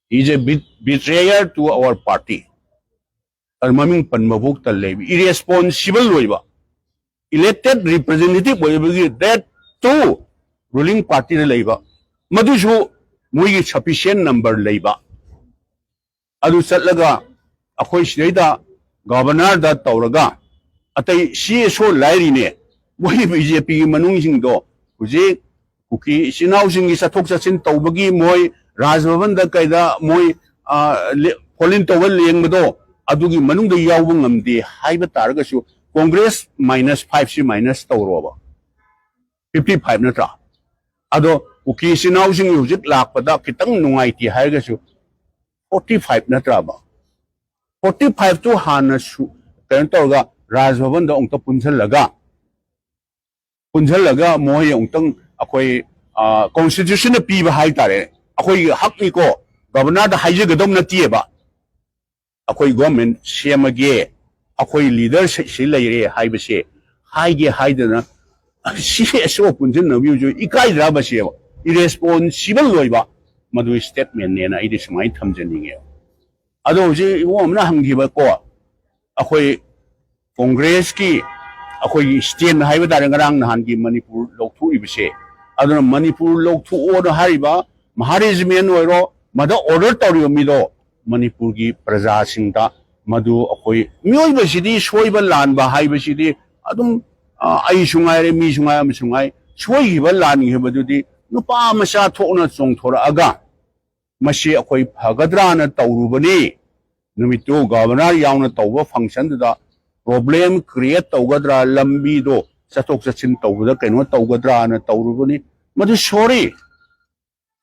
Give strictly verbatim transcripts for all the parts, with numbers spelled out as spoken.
He is a betrayer to our party. ꯑꯗꯨ ꯃꯃꯤꯡ ꯄꯟꯕꯐꯥꯎ ꯇꯜꯂꯦꯕ, irresponsible ꯑꯣꯏꯕ, elected representative ꯑꯣꯏꯕꯒꯤ, that too ruling partyꯗ ꯂꯩꯕ, ꯃꯗꯨꯁꯨ ꯃꯣꯏꯒꯤ sufficient number ꯂꯩꯕ꯫ ꯑꯗꯨ ꯆꯠꯂꯒ ꯑꯩꯈꯣꯏ ꯁꯤꯗꯩꯗ governorꯗ ꯇꯧꯔꯒ, ꯑꯇꯩ CSO ꯂꯥꯏꯔꯤꯅꯦ, ꯃꯣꯏ BJPꯒꯤ ꯃꯅꯨꯡꯁꯤꯡꯗꯣ ꯍꯧꯖꯤꯛ ꯀꯨꯀꯤ ꯏꯆꯤꯟ ꯏꯅꯥꯎꯁꯤꯡꯒꯤ ꯆꯠꯊꯣꯛ ꯆꯠꯁꯤꯟ ꯇꯧꯕꯒꯤ, ꯃꯣꯏ ꯔꯥꯖ ꯚꯕꯟꯗ ꯀꯩꯗ ꯃꯣꯏ, ꯑ, ꯂꯦ-, ꯐꯣꯂꯤꯟ ꯇꯧꯕ ꯂꯦꯡꯕꯗꯣ, ꯑꯗꯨꯒꯤ ꯃꯅꯨꯡꯗ ꯌꯥꯎꯕ ꯉꯝꯗꯦ ꯍꯥꯏꯕ ꯇꯥꯔꯒꯁꯨ, Congress minus five ꯁꯤ minus ꯇꯧꯔꯣꯕ, fifty five ꯅꯠꯇ꯭ꯔꯥ? ꯑꯗꯣ ꯀꯨꯀꯤ ꯏꯆꯤꯟ ꯏꯅꯥꯎꯁꯤꯡꯒꯤ ꯍꯧꯖꯤꯛ ꯂꯥꯛꯄꯗ ꯈꯤꯇꯪ ꯅꯨꯡꯉꯥꯏꯇꯦ ꯍꯥꯏꯔꯒꯁꯨ, forty five ꯅꯠꯇ꯭ꯔꯕ? Forty five two ꯍꯥꯟꯅ ꯁꯨ-, ꯀꯩꯅꯣ ꯇꯧꯔꯒ, ꯔꯥꯖ ꯚꯕꯟꯗ ꯑꯃꯨꯛꯇ ꯄꯨꯟꯁꯤꯜꯂꯒ, ꯄꯨꯟꯁꯤꯜꯂꯒ ꯃꯣꯏ ꯑꯃꯨꯛꯇꯪ ꯑꯩꯈꯣꯏ, ꯑ, constitutionꯅ ꯄꯤꯕ ꯍꯥꯏꯇꯥꯔꯦ, ꯑꯩꯈꯣꯏꯒꯤ ꯍꯛꯅꯤꯀꯣ, governorꯗ ꯍꯥꯏꯖꯒꯗꯧ ꯅꯠꯇꯦꯕ꯫ ꯑꯩꯈꯣꯏ government ꯁꯦꯝꯃꯒꯦ, ꯑꯩꯈꯣꯏ leader ꯁꯤ ꯂꯩꯔꯦ ꯍꯥꯏꯕꯁꯦ ꯍꯥꯏꯒꯦ ꯍꯥꯏꯗꯅ, CSO ꯄꯨꯟꯁꯤꯟꯅꯕꯤꯕꯁꯨ ꯏꯀꯥꯏꯗ꯭ꯔꯥ? ꯃꯁꯤꯕ irresponsible ꯑꯣꯏꯕ, ꯃꯗꯨ statementꯅꯦꯅ ꯑꯩꯗꯤ ꯁꯨꯃꯥꯏꯅ ꯊꯝꯖꯅꯤꯡꯉꯦ꯫ ꯑꯗꯣ ꯍꯧꯖꯤꯛ ꯏꯕꯨꯡ ꯑꯃꯅ ꯍꯪꯈꯤꯕꯀꯣ, ꯑꯩꯈꯣꯏ Congressꯀꯤ ꯑꯩꯈꯣꯏꯒꯤ stand ꯍꯥꯏꯕ ꯇꯥꯔꯦ, ꯉꯔꯥꯡ ꯅꯍꯥꯟꯒꯤ ꯃꯅꯤꯄꯨꯔ ꯂꯧꯊꯣꯛꯏꯕꯁꯦ, ꯑꯗꯨꯅ ꯃꯅꯤꯄꯨꯔ ꯂꯧꯊꯣꯛꯑꯣꯅ ꯍꯥꯏꯔꯤꯕ ꯃꯍꯥꯔꯤꯖꯃꯦꯟ ꯑꯣꯏꯔꯣ, ꯃꯗ order ꯇꯧꯔꯤꯕ ꯃꯤꯗꯣ, ꯃꯅꯤꯄꯨꯔꯒꯤ ꯄ꯭ꯔꯖꯥꯁꯤꯡꯗ ꯃꯗꯨ ꯑꯩꯈꯣꯏ ꯃꯤꯑꯣꯏꯕꯁꯤꯗꯤ ꯁꯣꯏꯕ ꯂꯥꯟꯕ ꯍꯥꯏꯕꯁꯤꯗꯤ ꯑꯗꯨꯝ, ꯑ, ꯑꯩꯁꯨ ꯉꯥꯏꯔꯦ, ꯃꯤꯁꯨ ꯉꯥꯏ, ꯑꯃꯁꯨ ꯉꯥꯏ, ꯁꯣꯏꯈꯤꯕ ꯂꯥꯟꯈꯤꯕꯗꯨꯗꯤ ꯅꯨꯄꯥ ꯃꯆꯥ ꯊꯣꯛꯅ ꯆꯣꯡꯊꯣꯔꯛꯑꯒ ꯃꯁꯤ ꯑꯩꯈꯣꯏ ꯐꯒꯗ꯭ꯔꯥꯅ ꯇꯧꯔꯨꯕꯅꯤ꯫ ꯅꯨꯃꯤꯠꯇꯨ governor ꯌꯥꯎꯅ ꯇꯧꯕ functionꯗꯨꯗ problem create ꯇꯧꯒꯗ꯭ꯔꯥ, ꯂꯝꯕꯤꯗꯣ ꯆꯠꯊꯣꯛ ꯆꯠꯁꯤꯟ ꯇꯧꯕꯗ ꯀꯩꯅꯣ ꯇꯧꯒꯗ꯭ꯔꯥꯅ ꯇꯧꯔꯨꯕꯅꯤ꯫ ꯃꯗꯨ sorry,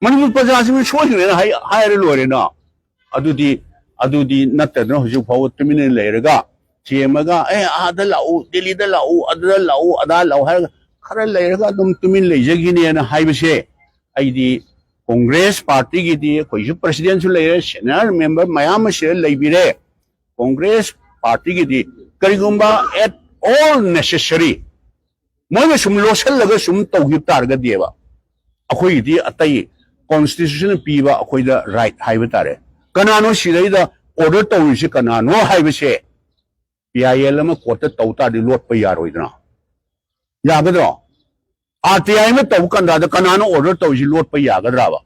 ꯃꯅꯤꯄꯨꯔ ꯄ꯭ꯔꯖꯥꯁꯤꯡꯅ ꯁꯣꯏꯈ꯭ꯔꯦꯅ ꯍꯥꯏ-, ꯍꯥꯏꯔ ꯂꯣꯏꯔꯦꯅ꯫ ꯑꯗꯨꯗꯤ, ꯑꯗꯨꯗꯤ ꯅꯠꯇꯗꯅ ꯍꯧꯖꯤꯛ ꯐꯥꯎꯕ ꯇꯨꯃꯤꯟꯅ ꯂꯩꯔꯒ ꯊꯦꯝꯃꯒ, "ꯑꯦ, ꯑꯥꯗ ꯂꯥꯛꯎ, ꯗꯦꯜꯂꯤꯗ ꯂꯥꯛꯎ, ꯑꯗꯨꯗ ꯂꯥꯛꯎ, ꯑꯗꯥ ꯂꯥꯛꯎ" ꯍꯥꯏꯔꯒ ꯈꯔ ꯂꯩꯔꯒ ꯑꯗꯨꯝ ꯇꯨꯃꯤꯟ ꯂꯩꯖꯈꯤꯅꯦꯅ ꯍꯥꯏꯕꯁꯦ, ꯑꯩꯗꯤ Congress partyꯒꯤꯗꯤ, ꯑꯩꯈꯣꯏꯁꯨ presidentꯁꯨ ꯂꯩꯔꯦ, senior member ꯃꯌꯥꯝ ꯑꯃ ꯁꯤꯗ ꯂꯩꯕꯤꯔꯦ꯫ Congress partyꯒꯤꯗꯤ ꯀꯔꯤꯒꯨꯝꯕ at all necessary ꯃꯣꯏꯅ ꯁꯨꯝ ꯂꯣꯠꯁꯤꯜꯂꯒ ꯁꯨꯝ ꯇꯧꯈꯤꯕ ꯇꯥꯔꯒꯗꯤꯕ, ꯑꯩꯈꯣꯏꯒꯤꯗꯤ ꯑꯇꯩ ꯀꯣꯟꯁꯇꯤꯇ꯭ꯌꯨꯁꯟꯅ ꯄꯤꯕ ꯑꯩꯈꯣꯏꯗ ꯔꯥꯏꯠ ꯍꯥꯏꯕ ꯇꯥꯔꯦ꯫ ꯀꯅꯥꯅꯣ ꯁꯤꯗꯩꯗ ꯑꯣꯔꯗꯔ ꯇꯧꯔꯤꯁꯤ ꯀꯅꯥꯅꯣ ꯍꯥꯏꯕꯁꯦ ꯄꯤ ꯑꯥꯏ ꯑꯦꯜ ꯑꯃ ꯀꯣꯔꯠꯇ ꯇꯧ ꯇꯥꯔꯗꯤ ꯂꯣꯠꯄ ꯌꯥꯔꯣꯏꯗꯅ꯫ ꯌꯥꯒꯗ꯭ꯔꯣ? ꯑꯥꯔ ꯇꯤ ꯑꯥꯏ ꯑꯃ ꯇꯧꯕ ꯀꯥꯟꯗ ꯀꯅꯥꯅꯣ ꯑꯣꯔꯗꯔ ꯇꯧꯔꯤꯁꯤ ꯂꯣꯠꯄ ꯌꯥꯒꯗ꯭ꯔꯕ?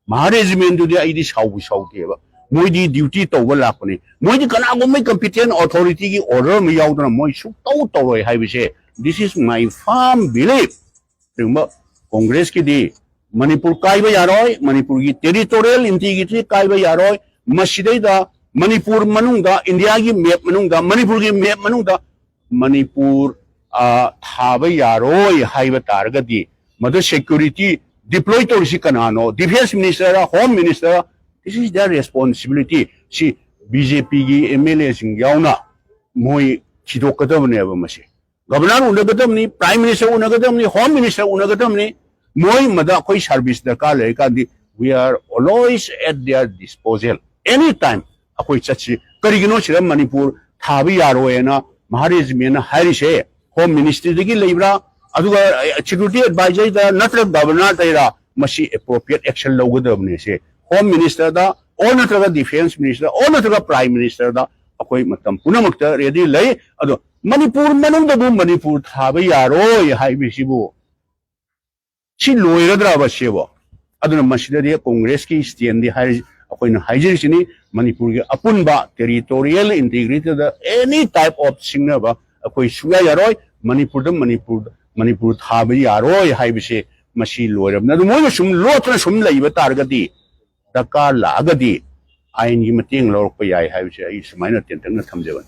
ꯃꯍꯥ ꯔꯦꯖꯤꯃꯦꯟꯗꯨꯗꯤ ꯑꯩꯗꯤ ꯁꯥꯎꯕꯨ ꯁꯥꯎꯗꯦꯕ꯫ ꯃꯣꯏꯗꯤ ꯗ꯭ꯌꯨꯇꯤ ꯇꯧꯕ ꯂꯥꯛꯄꯅꯤ꯫ ꯃꯣꯏꯗꯤ ꯀꯅꯥꯒꯨꯝꯕ ꯀꯝꯄꯤꯇꯦꯟ ꯑꯣꯊꯣꯔꯤꯇꯤꯒꯤ ꯑꯣꯔꯗꯔ ꯑꯃ ꯌꯥꯎꯗꯅ ꯃꯣꯏ ꯁꯨꯛꯇꯧ ꯇꯧꯔꯣꯏ ꯍꯥꯏꯕꯁꯦ, this is my firm belief꯫ ꯀꯔꯤꯒꯨꯝꯕ ꯀꯣꯡꯒ꯭ꯔꯦꯁꯀꯤꯗꯤ ꯃꯅꯤꯄꯨꯔ ꯀꯥꯏꯕ ꯌꯥꯔꯣꯏ, ꯃꯅꯤꯄꯨꯔꯒꯤ ꯇꯦꯔꯤꯇꯣꯔꯤꯌꯦꯜ ꯏꯟꯇꯤꯒ꯭ꯔꯤꯇꯤ ꯀꯥꯏꯕ ꯌꯥꯔꯣꯏ, ꯃꯁꯤꯗꯩꯗ ꯃꯅꯤꯄꯨꯔ ꯃꯅꯨꯡꯗ, ꯏꯟꯗꯤꯌꯥꯒꯤ ꯃꯦꯞ ꯃꯅꯨꯡꯗ, ꯃꯅꯤꯄꯨꯔꯒꯤ ꯃꯦꯞ ꯃꯅꯨꯡꯗ ꯃꯅꯤꯄꯨꯔ, ꯑ, ꯊꯥꯕ ꯌꯥꯔꯣꯏ ꯍꯥꯏꯕ ꯇꯥꯔꯒꯗꯤ, ꯃꯗꯨ ꯁꯦꯀ꯭ꯌꯨꯔꯤꯇꯤ ꯗꯤꯄ꯭ꯂꯣꯏ ꯇꯧꯔꯤꯁꯤ ꯀꯅꯥꯅꯣ? Defence minister, home minister, this is their responsibility꯫ ꯁꯤ ꯕꯤ ꯖꯦ ꯄꯤꯒꯤ ꯑꯦꯝ ꯑꯦꯜ ꯑꯦꯁꯤꯡ ꯌꯥꯎꯅ ꯃꯣꯏ ꯊꯤꯗꯣꯛꯀꯗꯕꯅꯦꯕ ꯃꯁꯤ꯫ ꯒꯕꯔꯅꯔ ꯎꯅꯒꯗꯕꯅꯤ, ꯄ꯭ꯔꯥꯏꯝ ꯃꯤꯅꯤꯁꯇꯔ ꯎꯅꯒꯗꯕꯅꯤ, ꯍꯣꯝ ꯃꯤꯅꯤꯁꯇꯔ ꯎꯅꯒꯗꯕꯅꯤ꯫ ꯃꯣꯏ ꯃꯗ ꯑꯩꯈꯣꯏ ꯁꯥꯔꯚꯤꯁ ꯗꯔꯀꯥꯔ ꯂꯩꯔꯀꯥꯟꯗꯤ, we are always at their disposal, any time ꯑꯩꯈꯣꯏ ꯆꯠꯁꯤ꯫ ꯀꯔꯤꯒꯤꯅꯣ ꯁꯤꯗ ꯃꯅꯤꯄꯨꯔ ꯊꯥꯕ ꯌꯥꯔꯣꯏꯅ ꯃꯍꯥ ꯔꯦꯖꯤꯃꯦꯟꯅ ꯍꯥꯏꯔꯤꯁꯦ? ꯍꯣꯝ ꯃꯤꯅꯤꯁꯇ꯭ꯔꯤꯗꯒꯤ ꯂꯩꯕ꯭ꯔꯥ, ꯑꯗꯨꯒ ꯁꯦꯀ꯭ꯌꯨꯔꯤꯇꯤ ꯑꯦꯗꯚꯥꯏꯖꯔꯗ ꯅꯠꯇ꯭ꯔꯒ ꯒꯕꯔꯅꯔꯗꯩꯔꯥ? ꯃꯁꯤ ꯑꯦꯄ꯭ꯔꯣꯄ꯭ꯔꯤꯌꯦꯠ ꯑꯦꯛꯁꯟ ꯂꯧꯒꯗꯕꯅꯦ꯫ ꯁꯦ ꯍꯣꯝ ꯃꯤꯅꯤꯁꯇꯔꯗ ꯑꯣꯔ ꯅꯠꯇ꯭ꯔꯒ ꯗꯤꯐꯦꯟꯁ ꯃꯤꯅꯤꯁꯇꯔ ꯑꯣꯔ ꯅꯠꯇ꯭ꯔꯒ ꯄ꯭ꯔꯥꯏꯝ ꯃꯤꯅꯤꯁꯇꯔꯗ ꯑꯩꯈꯣꯏ ꯃꯇꯝ ꯄꯨꯝꯅꯃꯛꯇ ꯔꯦꯗꯤ ꯂꯩ꯫ ꯑꯗꯣ ꯃꯅꯤꯄꯨꯔ ꯃꯅꯨꯡꯗꯕꯨ ꯃꯅꯤꯄꯨꯔ ꯊꯥꯕ ꯌꯥꯔꯣꯏ ꯍꯥꯏꯕꯁꯤꯕꯨ ꯁꯤ ꯂꯣꯏꯔꯗ꯭ꯔꯕ ꯁꯤꯕꯣ? ꯑꯗꯨꯅ ꯃꯁꯤꯗꯗꯤ ꯀꯣꯡꯒ꯭ꯔꯦꯁꯀꯤ ꯁ꯭ꯇꯦꯟꯗꯤ ꯍꯥꯏꯔꯤ, ꯑꯩꯈꯣꯏꯅ ꯍꯥꯏꯖꯔꯤꯁꯤꯅꯤ, ꯃꯅꯤꯄꯨꯔꯒꯤ ꯑꯄꯨꯟꯕ ꯇꯦꯔꯤꯇꯣꯔꯤꯌꯦꯜ ꯏꯟꯇꯤꯒ꯭ꯔꯤꯇꯤꯗ ꯑꯦꯅꯤ ꯇꯥꯏꯞ ꯑꯣꯐ ꯁꯤꯡꯅꯕ ꯑꯩꯈꯣꯏ ꯁꯨꯡꯌꯥ ꯌꯥꯔꯣꯏ꯫ ꯃꯅꯤꯄꯨꯔꯗ ꯃꯅꯤꯄꯨꯔꯗ ꯃꯅꯤꯄꯨꯔ ꯊꯥꯕ ꯌꯥꯔꯣꯏ ꯍꯥꯏꯕꯁꯦ ꯃꯁꯤ ꯂꯣꯏꯔꯕꯅꯤ꯫ ꯑꯗꯨ ꯃꯣꯏꯅ ꯁꯨꯝ ꯂꯣꯠꯇꯅ ꯁꯨꯝ ꯂꯩꯕ ꯇꯥꯔꯒꯗꯤ, ꯗꯔꯀꯥꯔ ꯂꯥꯛꯑꯒꯗꯤ ꯑꯥꯏꯟꯒꯤ ꯃꯇꯦꯡ ꯂꯧꯔꯛꯄ ꯌꯥꯏ ꯍꯥꯏꯕꯁꯦ ꯑꯩ ꯁꯨꯃꯥꯏꯅ ꯇꯦꯟꯇꯛꯅ ꯊꯝꯖꯕꯅꯤ꯫